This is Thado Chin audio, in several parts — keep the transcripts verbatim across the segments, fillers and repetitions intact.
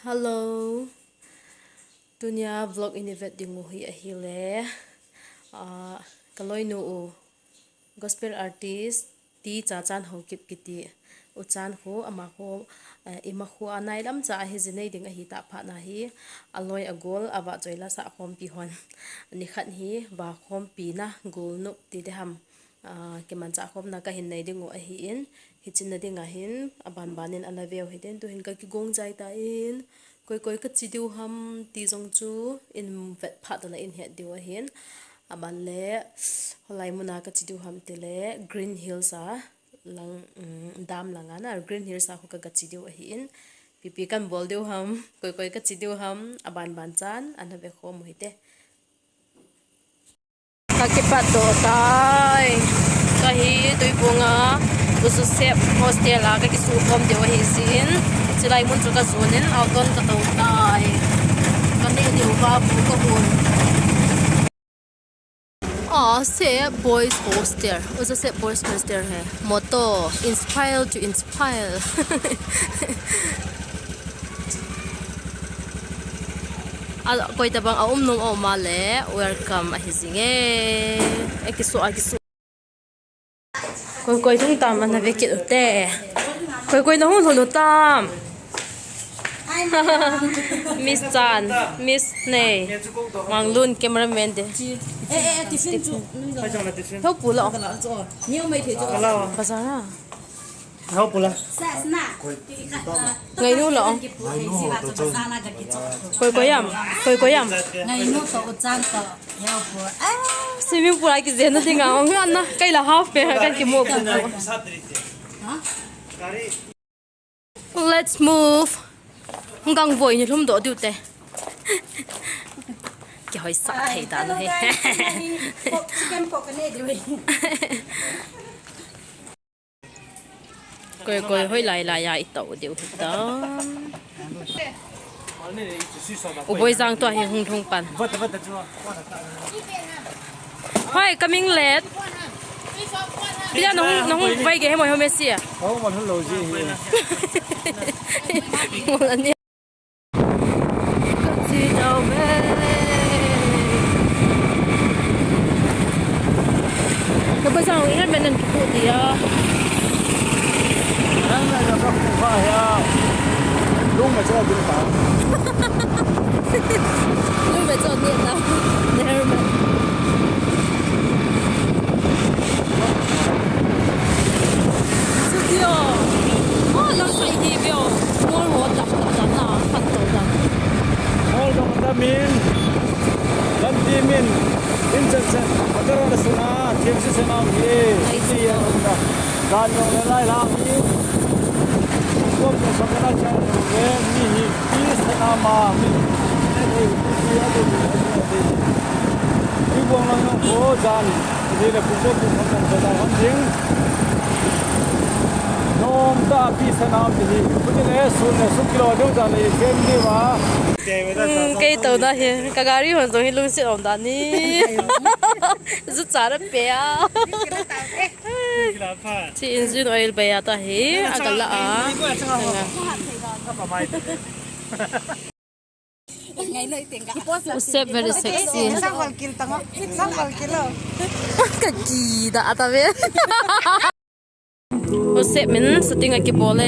Hello. Tunia vlog ina vet ding u hi ahile, ah, ka loinu u, gospel artist T. Chachan Haokip kiti u chan khu, ama khu, eh, ima khu a nailam cha ahi, ji nei ding ahi tah phat na hi, aloi agol, avahchoi la sah khompi hon. Nikhat hi vakhompi na gulnop ti ding ham. Ah, kimanchah khomna kahin nei ding u ahin, hiche na ding ahin, aban ban in ana veu hite. Tuhin ka kigong jai tan, koi koi ka che diu ham ti jong chu in vet phat le in het diu ahin. Aban le, hoilai muna ka che diu ham tile, Green Hills a lang, um, dam langa na, Green Hills a khu ka, ka che diu ahin. Ipi ipi kan bol diu ham, koi koi ka che diu ham, aban ban chan ana ve khom u hite. Ka kipat doh tai. Ka hi Tuibong a, U Joseph Hostel a ka kisu khom diu ahi jin. Chulai mun chu ka jon in, auto in ka tou tai. Ka neh diu va bu ka hun. Ah, Joseph Boys Hostel. U Joseph Boys Hostel hi. Motto, inspire to inspire. A, koi tabang a um nom a um a le, welcome ahi jing e. E kisu, a kisu. Koi koi hung tam ana ve kit u te. Koi koi na hung lhun u tam. Miss Chan, Miss Nei, Manglun cameraman te. Eh, eh, tiffin chu. Hau pu lo. Bazar a. Hau pu la. Ngainu lo. Koi koi am. Koi koi am. Ngainu to u chan to. Swimming pool a kijen na dinga ong na, kei la half pe kan kimu pu pu. Let's move. Hung gang voi ni lhum doh diu te. Kihoi sa thei ta lo he. Chicken pork ne diu. Koi koi hoilai lai a i tou diu hitam. U Boijang tua hi hung lhung pan. Hoi, coming late. Pia nahung, nahung vai ge he moi home si a. Hau man hung lo ji hi. Ngol ani. Ka chi dau ve. Ka ba jang helmet nan kipu dia. Helmet na ka pu kha hia. Lung ma cha din ta. Lung ma cha din ta. Helmet. Chuti o. Mo lang sai di veo. Mo mo ta ta ta na kan to ta. Mo dong ta min. Kan ti min. In chan chan. Agar ada sana, tiang si sana mi. Ai si ya. Dan yong le lai lang hi. Kom ke sakana chang le mi hi. Pi sana ma mi. Ei, pi adu, adu, adu. Pi bong lang yong ko dan. Ni le pu so pu kan kan dan han ding. Nom ta pi sana mi hi. Pu ni le su ne su kilo dong dan le kem ni wa. Hmm, kei to da hi. Ka gari hon jong hi lungset om da ni. Zu cha da pe a. Chi engine oil bei a ta hi, a ka la a. Usep very sexy. Ka ki da a ta ve. Usep min shooting a kibol e.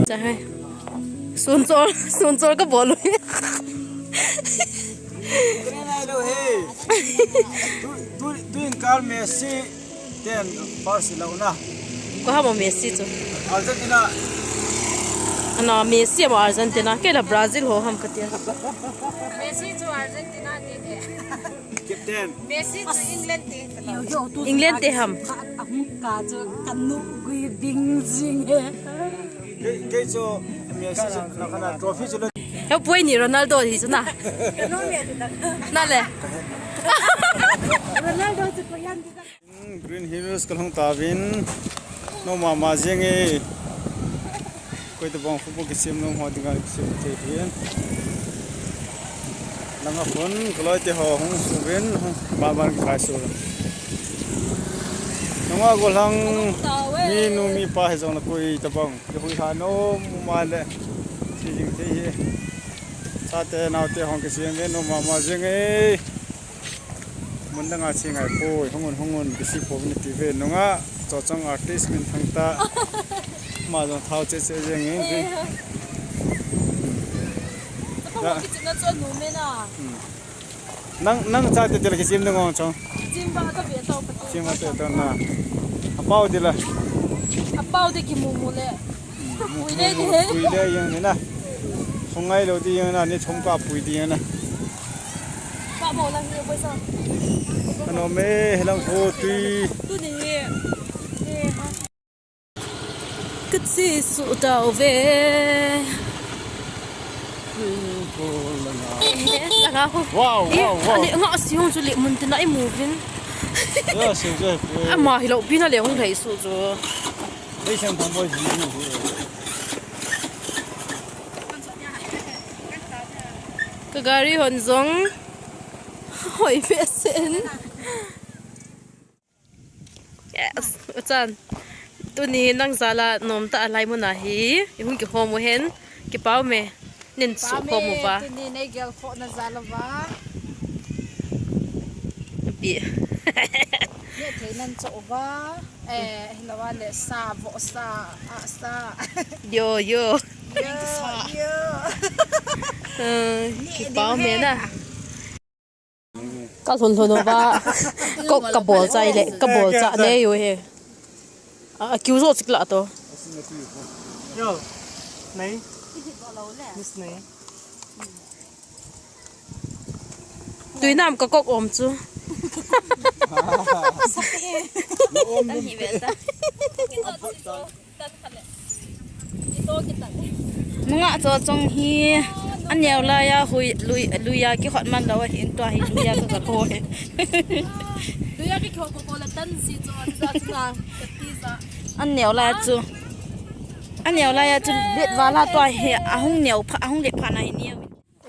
Chahai. Sunchol, sunchol ka bol u hi. Kene nai lo he. Tu, tu, tu in kal Messi ten first lo na. Ko ha mo Messi chu. Argentina. Ana Messi mo Argentina. Kei la Brazil ho ham ka tia. Messi chu Argentina te te. Captain. Messi chu England te. England te ham. Ahung ka chu ka nu gui ding jing he. Kei, kei chu Messi chu na khana trophy chu lo. He pui ni Ronaldo hi chu na. Na le. Ronaldo chu ko yan di. Hmm, Green Hills ka lhung tauvin. Nom mama jeng e. Koi tabang football kisem nom ho dinga kisem te hi. Langa phun, kaloi te ho hung suvin, hung baban kai suvin. Nunga gollhang mi nu mi pa hijong le koi tabang. Kihui ha nom mama le. Si jing thei hi. Chate naote hung kisem ve nom mama jing e. Mun danga che ngai poi, hung un, hung un, kisi poi nati ve nunga, Chochong artist min thang ta. Ama jong thao che che jeng in. Eh. Chapang ho kichimna chu anom e na. Hmm. Nang, nang chate tila kichim ding ong chong. Chim ba ka ve tao pa. Chim ba te to na. Apao tila. Apao te kimu mu le. Pui le di he. Pui le jeng ni na. Sung ngai lou di jeng na, ni thum ka pui di jeng na. Ka mo lang ni poi sa. Ano me, helang ho tui. Tu ni he. He ha. Ka che su tao ve. Langa ho. Wow, wow, wow. Ale nga siung chu le mun tina i moving. Ya, siung chu. Ama hilou pi na le hung thei su chu. Ei, siang thang boi ji. Ka gari hon jong hoi behseh in. Yes, u chan. Tuni nang jal a nomtah a lai mun a hi i hung kihom u hen. Kipah e. Nin sukhom uva. Tuni nei gelkhohna jal uva. Pi. Neh thei nan choh uva. Eh, hilou a le sa, vohsa, ahsa. Yo, yo. Yo, yo. Eh, kipah e na. Ka lhun lhun uva. Ka, ka bol chai le, ka bol cha nei u he. A, a kiu jo chik la to. Yo. Nei. Miss Nei. Tui nam ka kok om chu. Om hi ve ta. Nunga Chochong hi aneo lai a hui lui, lui a kihot man lou ahin tua hi lui a ka, ka ko he. Lui a kihot ko ko la tan si cho sa sa na. Aneo lai a chu. Aneo lai a chu let vala tua hi ahung neo pha, ahung let pha na hi neo.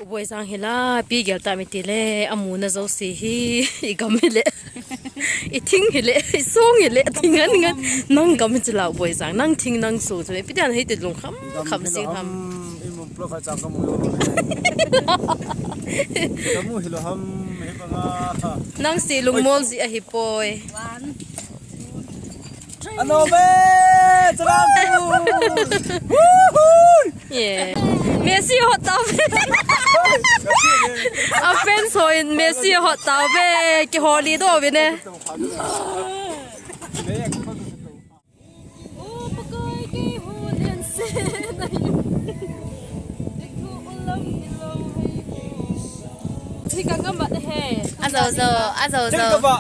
U Boijang hi la, pi gel ta mi ti le, amu na jouse hi, i gam hi le, i thing hi le, i song hi le, thing ngan ngan, nang gam hi chu la U Boijang, nang thing nang song chu, pi dan hi ti lungkham, kham jing ham. I mum plot fa chang ka mu lo. Ka mu hi lo ham, hi pa nga. Nang si lungmol ji ahi poi. One. Ano be? Salam tu. Woohoo! Yeah. Messi hot tau be. A fans ho in Messi hot tau be. Kiholi doh ve ne. Chi ka ngam mat he. A zo zo, a zo zo. Ching ka ba.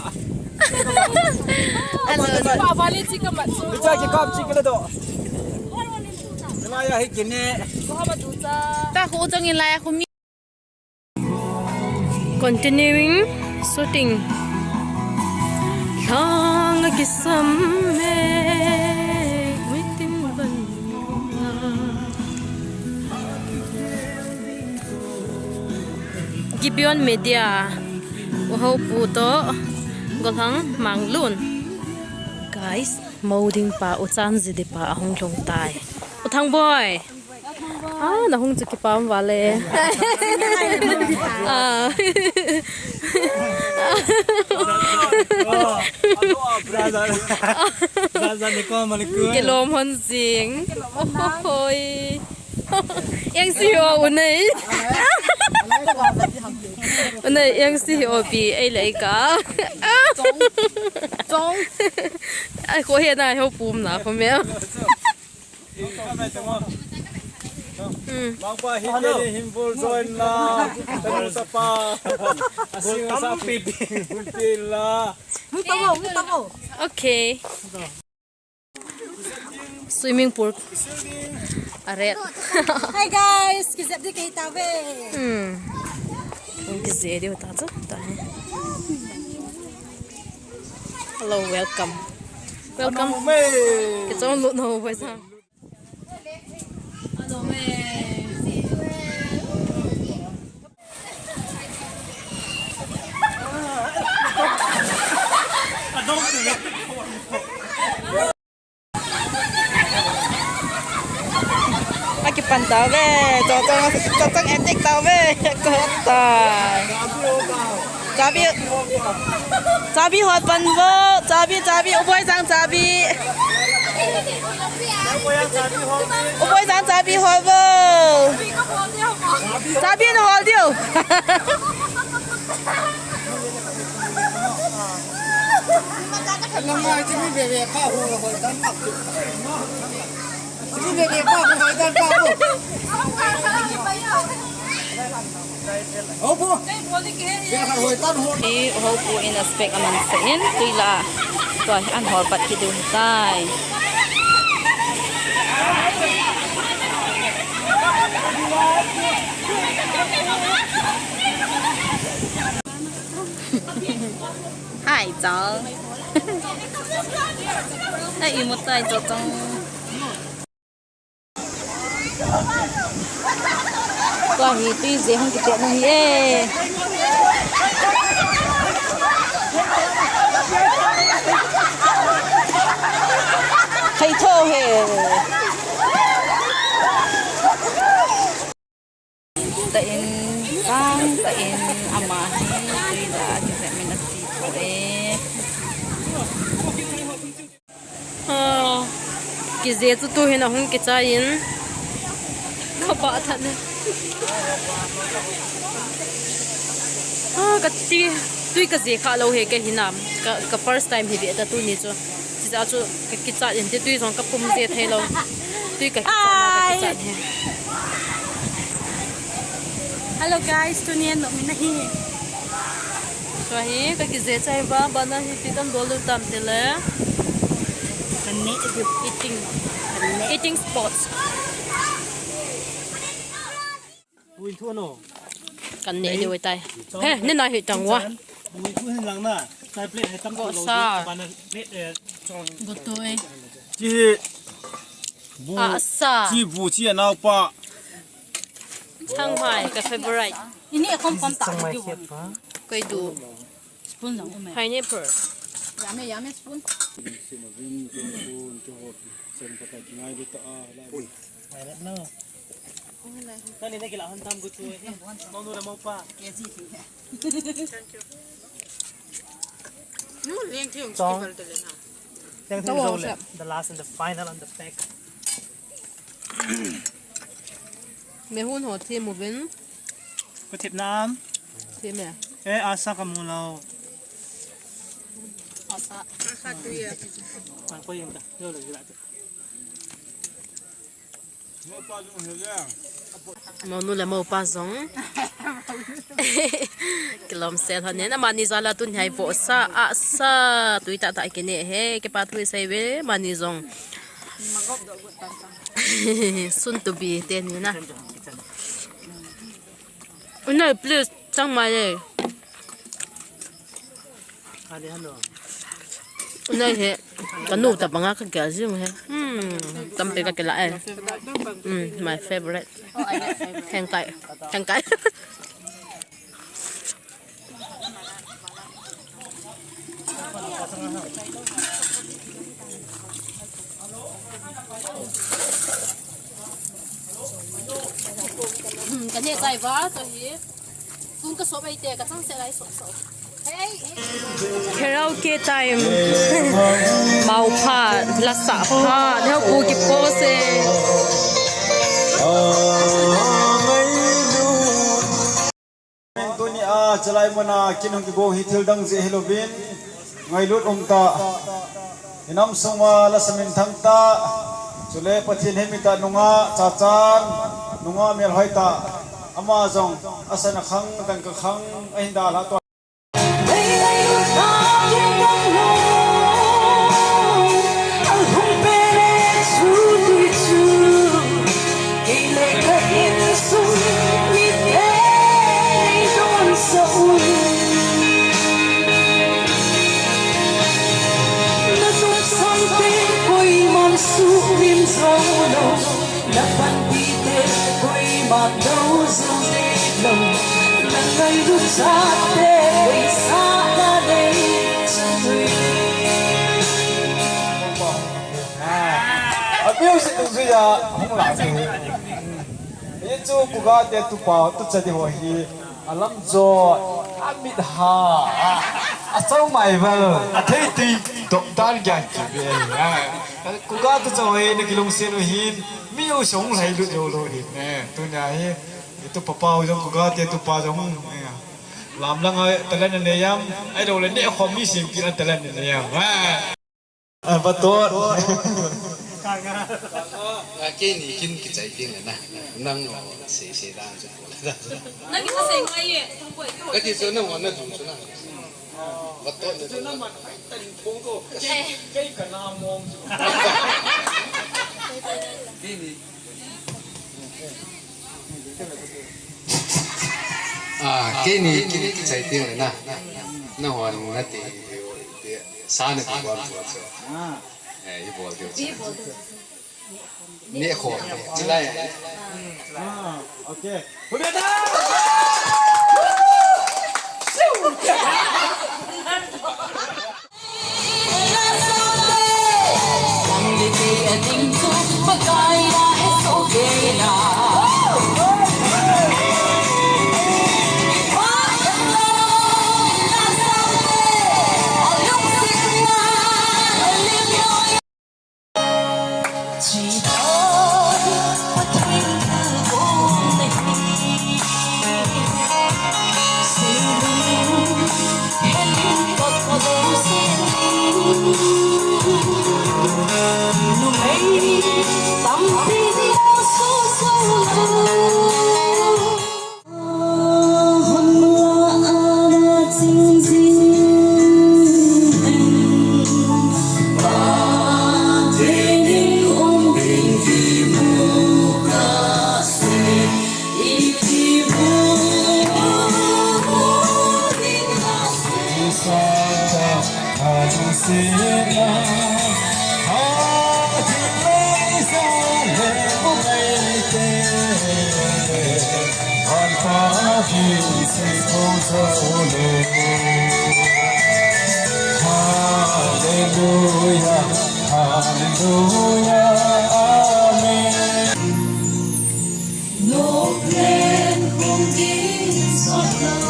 A zo zo. Ba ba le chi ka mat. Cha ki kap chi ka le do. Lai a hi kine. Ko ha ba du cha. Ta khu chang in lai a khu mi. Continuing shooting. Lhang a kisam e, meeting ban. Gibeon Media, u hopu toh, Golhang Manglun. Guys, mo ding pa, u chan ji di pa, ahung lhung tai. U Thangboi. Ah, na hung chu kipah um vale. Ah. Brother. Brother ni ko maliku. Kilom hon jing. Hoi. Yang si ho u nei. U nei yang si ho pi ei lei ka. Chong. Ai ko he na ho pum na ko me. Hmm. Mangpa hi ke ni him bul join la. Tanu sapa. Bul tam pi pi. Bul pi la. Mu tamo, mu tamo. Okay. Swimming pool. Are. Hi guys, kijep di kei ta ve. Hmm. Kijep di ta chu ta he. Hello, welcome. Welcome. Kichong lut no, boy sa. Tave, Chawchawng, Chawchawng attack tave. Ko tai. Chabi, chabi hol pan vo. Chabi, chabi, U Boijang chabi. U Boijang chabi hol vo. Chabi na hol diu. Hi hopu in a spec aman sa in, tui la, tua hi an hol pat ki diu tai. Hai, Chawchawng. Hai, imu tai, Chawchawng. Tua hi tui je hung kite na hi e. Hai tho he. Tain, sang tain, ama hi, tui la, kivitamin a ti ko e. Ah, kije chu tu hin ahung kichai in. Ka ba than. Ah, ka ti, tui ka je kha lo he ka hinam. Ka, ka first time hi ve ta tuni chu. Chija chu ka kichat in ti tui jong ka pum je thei lo. Tui ka kichat na ka kichat he. Hello guys, tuni an nom na hi. Tua hi ka kije chai va, bana hi ti kan bol tam te le. Kan ne diu. Eating. Kan ne. Eating spots. Ui thu no. Kan ne diu tai. He, ne na hi tang wa. Ui thu hin lang na. Sai plate hai tam lo. Sa. Bana plate, eh, chong. Gotoi. Chi. Bu. Ah, sa. Chi bu chi anau pa. Changmai, ka favorite. Ini a kom kom ta. Changmai diu. Koi du. Spoon lang ume. Pineapple. Yame, yame spoon. Spoon. Mai ret na. Tani na kila han tam gu chu e. Monu le mopa. Thank you. No, leng thei. Chong. Festival te le na. Leng thei. Chong zo le. Sep. The last and the final on the pack. Me hun ho thi mu vin. Ko thip nam. Thi me. Eh, asa ka mu lo. Asa. Asa tu ya. Ko yeng ta. Yo le la. Monu le mopa jong. Kilom sel hon in, amani jal a tun hi vohsa, ahsa, tui tah tah kine he, kipa thu sei ve, amani jong. Soon to be, te ni na. Unai, please, changmai le. Nei he, ka nu tabang a ka gel jing he. Hmm, tampi ka kila e. Hmm, my favorite. Hengkai. Hengkai. Hmm, ka neh chai va, tua hi. Tun ka sop ai te, ka chang se lai sop sop. Hey. Karaoke time. Mau pha, la sa pha, neo pu ki pose. Tuni a, chalai muna, kin hung kibong hi thil dang jeh hilouvin, ngailut um ta. Inam sunga lasa minthang ta. Chule Pathen hemita nunga, chachan, nunga melhoi ta. Ama jong, asan a khang, dangka khang, ahin dalha tua. A music dungjui a hung la thei. Chu Kuga te tupa, tucha di ho hi, alam jo, amit ha, a, achau mai val, athei ti, dok dan gyan ki be, a. Kuga tucha ho hi, na kilungsen u hin, mi u song lai lut jo lo hin, eh, tunia hi, itu papa u jong Kuga te tupa jong, eh, lam lang a talent nei am, ai lo le ne khom mi sim ki talent nei am, eh. Ah, batot. Ah, keini kin kichai ting le na. Nang o, se, se dan chu. Nang kisei ngai ye. Kati chu nang o na jum chu na. Batot na chu na ma. Kei, kei ka na mong chu. Keini. Ah, keini, keini kichai ting le na. Nahon nati, ti, sa nati bol tiu chu. Eh, i bol tiu chu. Ni kho, chilai. Ah, okay. Hallelujah, hallelujah, amen.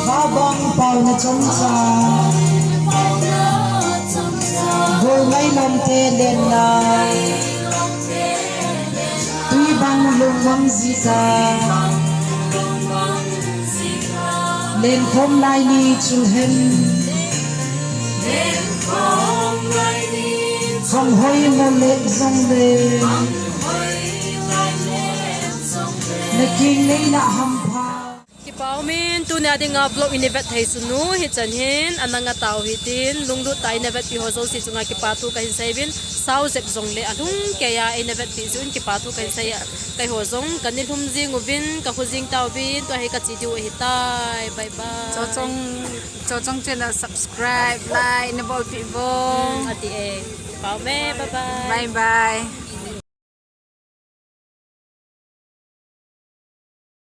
Babang pauna chomcha. Golngai lamte lenna. Tui bang lungmang jita. Lenkhom lai ni chulhen. Khang hoi mo le jong le. Na king nei na hampha. Kipa umin, tunia dinga vlog ina vet thei sunu, hichan hin, anang atau hitin, lunglut tah a ina vetpi ho jouse chunga kipa thu kahin seiyuvin, sao jep jongle, alhung keiya ina vetpi jeh un kipa thu kahin seiya, keiho jong, kana lhum jing uvin, kakhu jing tauvin, tua hi kache diu ahitai, bye bye. Chochong, Chochong channel subscribe, like, na bolpi uvin. Hmm, ati e. Kipa ume, bye bye. Bye bye.